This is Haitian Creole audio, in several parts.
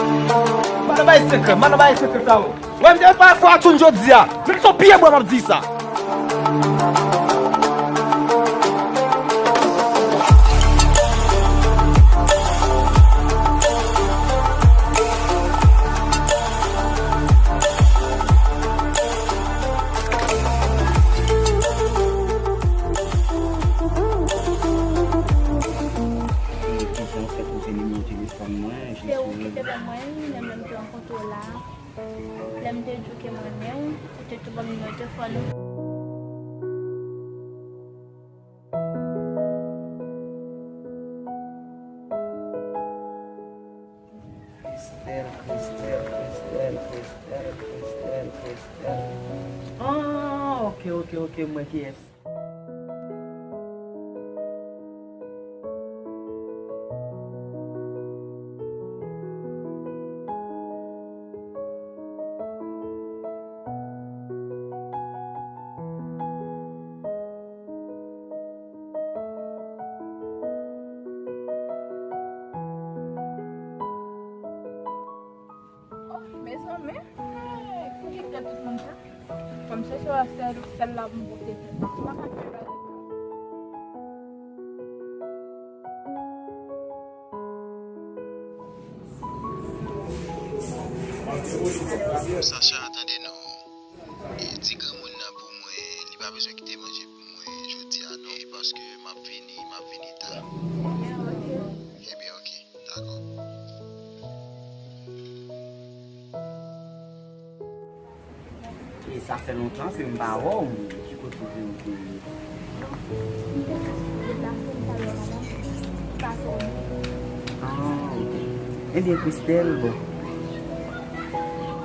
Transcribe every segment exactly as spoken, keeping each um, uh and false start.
M pa nan bay sekrè, m pa nan bay sekrè sa yo. Wè, m te pa fè atchoun jodi a. Menm si se yon pye bwa m ap di sa. Kijan w fè twouve nimewo telefòn mwen? Se ou ki te ban mwen, lè m te rankontre w la. Lè m te di w ke m renmen w, ou te tou ban m nimewo telefòn ou. Christelle, Christelle, Christelle, Christelle, Christelle, Christelle. Ah, ok, ok, ok, m wè kiyès. Oh, mezanmi, pou ki kè tout moun sa? Fò m chèche wè sèl, sèl la pou m pote. M pa ka fè bagay. Sacha, tande non. E, di granmoun nan pou mwen, li pa bezwen kite manje pou mwen jodi a non, paske m ap vini, m ap vini ta. Ebyen, ok, dakò. E sa fè lontan ke m pa wè w, ki kote ke w te ye? M te soti sou wout la, pou m t al wè manman m, m pa twò byen. Ah, ok. Ebyen, Christelle, bon,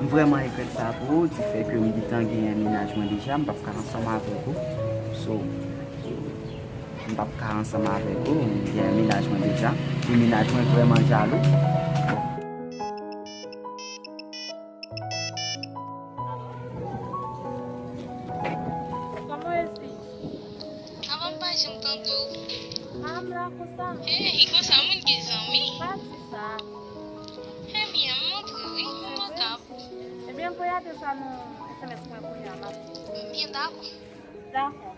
m vrèman regrèt sa pou ou, di fè ke m gentan genyen mennaj mwen deja, m p ap ka ansanm avèk ou. So, m p ap ka ansanm avèk ou, m genyen mennaj mwen deja, e mennaj mwen vrèman jalou. Kòman w ye? Avan m pa janm tande w. Ah, m la konsa. Hey, konsa moun gen zanmi? Pa di sa. Ebyen, m montre wi, m makab. Ebyen, voye adrès la nan S M S mwen kounye a, m ap di. Byen, dakò. Dakò.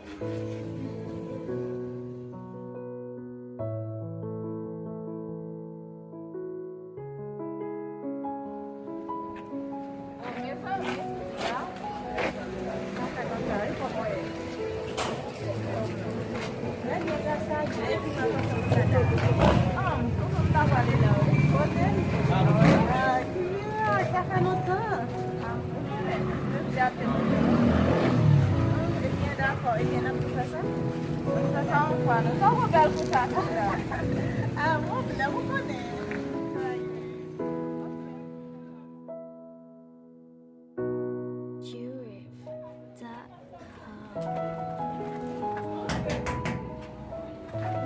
Sa fè lontan. Ebyen, dakò. Ebyen, n ap tou fè sa. N ap fè sa yon fwa, non? Sa w bèl konsa, konsa. Ah, bon, lè ou konnen.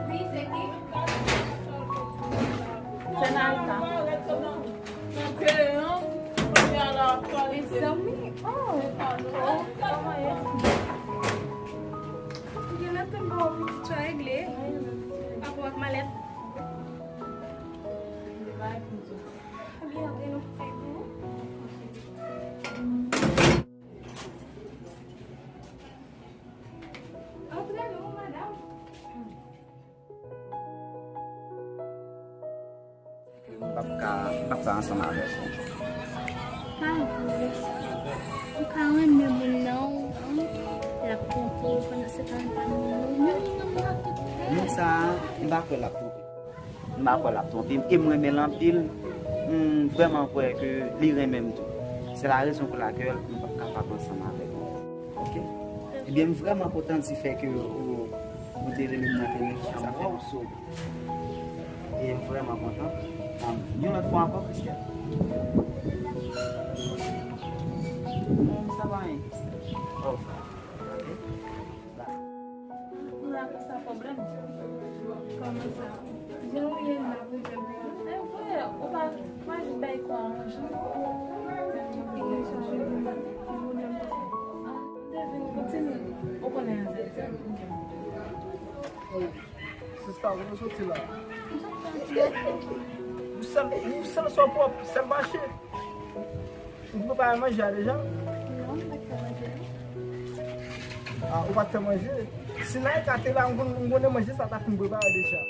Wi, se ki? Se Nalka. Mezanmi, oh, oh, kòman ye? Gen lè tou m ba w pitit sa regle. Apre w ak malèt. Ebyen, antre non, fè pou ou. Antre non, madanm. M p ap ka, m p ap ka ansanm avèk ou. Pa vre. Ou ka renmen moun nan, l ap twonpe w, pandan se tan l pa renmen w. Men moun nan ap tout fè. Moun sa a, m pa kwè l ap twonpe m. M pa kwè l ap twonpe m, e m renmen l anpil. M vrèman kwè ke li renmen m tou. Se la rezon pou lakèl m p ap kapab ansanm avèk ou. Ok? Ebyen, m vrèman kontan di fè ke ou, ou te rele m nan telefòn. Sa fè m sot. E m vrèman kontan. Yon lòt fwa ankò, Christelle. Sa va, hein? Oh. Ou la pou sa pwoblèm? Kòman sa? Jan ou ye la pou jwenn pwoblèm? E vre, ou pa, ou pa jis bay kò a yon jan. Ki gen chanje de pwoblèm konsa? Ah, m te vin kontinye. Ou konnen anzè. Sista, kote w soti la? M sot fè yon ti Ou san sa w pwòp, sèl mache. Ou prepare manje a deja? Non, m pa t fè manje. Ah, ou pa t fè manje? Si Naïka te la, m konn, m konnen manje sa ta fin prepare deja.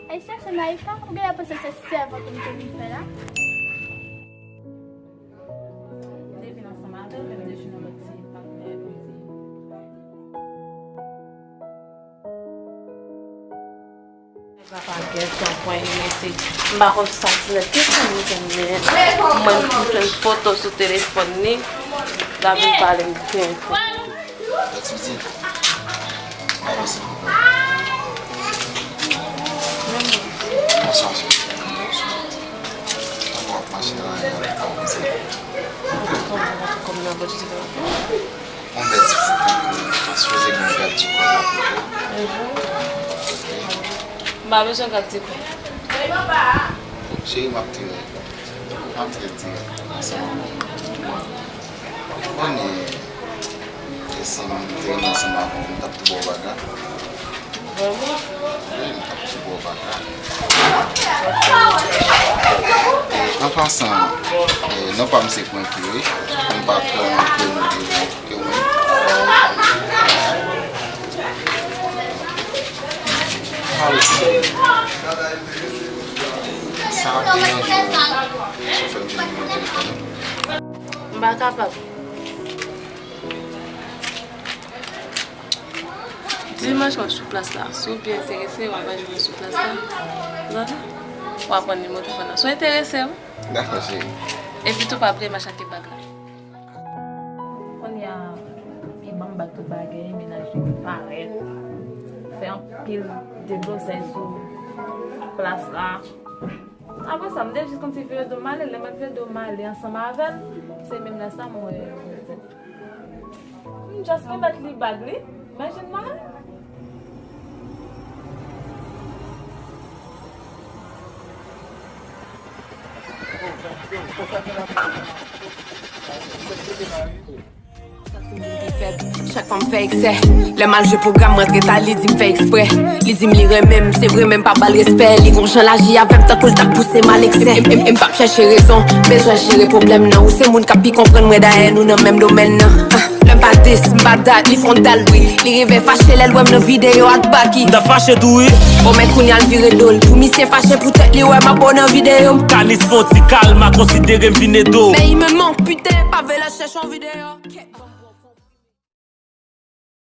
Ay chache Naïka, oubyen y ap panse se sèvant m te vin fè la? Te vin ansanm avè m, men m te jwenn yon lòt ti patnè, epi m di. Nèg la pa gen tan pran imite. M pa konn sa ti nèg ki fè li jwenn li. Mwen m jwenn foto sou telefòn li. L ap vin pale m byen. Aktivite. Avanse. Bonswa. Kòman w ap mache la, e w ap avanse? Kòm nan bòt di la. Yon bèl ti fi tankou w, pa sipoze gen yon gad di kò la pito. Mhm. M pa bezwen gad di kò. Cheri, m ap tire, m ap tire dirèk ansanm avè w. Ou konnen, e si m te renmen ansanm avè w, m t ap tou ba w baga. Vrèman? Wi, m t ap tou ba w baga. E, an pasan, e, non pa m se Pwenki, wi. Pou m pa pran yon prenon de ke mwen. Pale, cheri. Sa ap deranje w si w fè m jwenn nimewo telefòn ou? M pa kapab. Dimanch w ap sou plas la. Si w byen enterese, w ap al jwenn mwen sou plas la. Tande? W ap pran nimewo telefòn nan. Si w enterese, wi. Dakò, cheri. Epi tou, pa bliye m a chache bag la. Kounye a, li ban m bag tout bagay, mennaj li parèt. Fè anpil deblozay sou plas la. Apre sa, m te jis konn ti vire do m ale. Lè mwen vire do m ale ansanm avè l, se menm lè sa mwen wè. M just remèt li bag li, men jen mare. Chak fwa m fè eksè, lè m al jwe pwogram, m rantre ta, li di m fè eksprè. Li di m li renmen m, se vre, men m pa ba l respè. Li gon jan l aji avè m, tankou l t ap pouse m al eksè. M, m, m p ap chèche rezon, bezwen jere pwoblèm nan. Ou se moun k ap pi konprann mwen, dayè nou nan menm domèn nan. Ah, lè m pa dis, m pa dat, li fè yon dal bri. Li rive fache lè l wè m nan videyo ak Baky. M ta fache tou wi. O men kounye a l vire do l. Pou misye fache poutèt li wè m ap bo nan videyo m. Kanis fè yon ti kalma, konsidere m vin ede w. Men li menm on piten, pa vle l al chèche yon videyo.